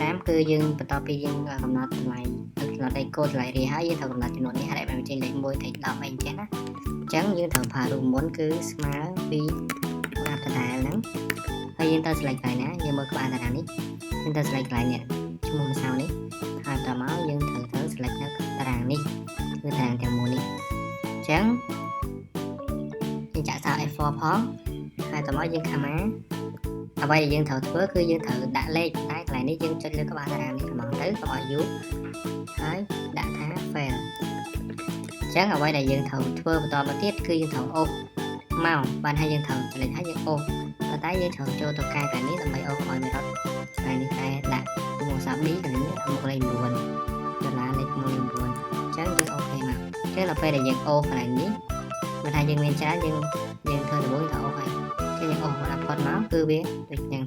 5គឺយើងបន្ទាប់ពីយើងកំណត់តម្លៃកំណត់លេខកូដតម្លៃរាហើយយើងត្រូវកំណត់ចំនួននេះហើយបានចេញលេខ1ទៅ10អីអញ្ចឹងណាអញ្ចឹងយើងត្រូវប្រើរូបមន្តគឺស្មើពីអាប់ដដែលហ្នឹងហើយយើងត្រូវ select កន្លែងណាយើងមើលក្បាលតារាងនេះយើងត្រូវ select កន្លែងនេះឈ្មោះម្សៅនេះហើយបន្តមកយើងត្រូវទៅ select នៅតារាងនេះគឺតារាងទាំងមូលនេះអញ្ចឹងយើងចាក់សោ F4 ផងហើយតមកយើង comma អ្វីដែលយើងត្រូវធ្វើគឺយើងត្រូវដាក់លេខតែកន្លែងនេះយើងចុចលើក្បាលតារាងនេះហ្មងទៅកុំឲ្យយូរហើយដាក់ថា fail អញ្ចឹងអ្វីដែលយើងត្រូវធ្វើបន្តមកទៀតគឺយើងត្រូវអូសមកបានហើយយើងត្រូវចលិចហើយយើងអូសប៉ុន្តែយើងត្រូវចូលទៅកែកន្លែងនេះដើម្បីអូសឲ្យវារត់កន្លែងនេះតែដាក់មុខសា B កន្លែងនេះមុខលេខ9ដុល្លារលេខ1លេខ9អញ្ចឹងយើង OK មកអញ្ចឹងដល់ពេលដែលយើងអូសកន្លែងនេះបើថាយើងមានច្រើនយើងយើងធ្វើដំបូងត្រូវអូសហើយអញ្ចឹងយើងអូសដល់ផុតមកគឺវាដូចហ្នឹង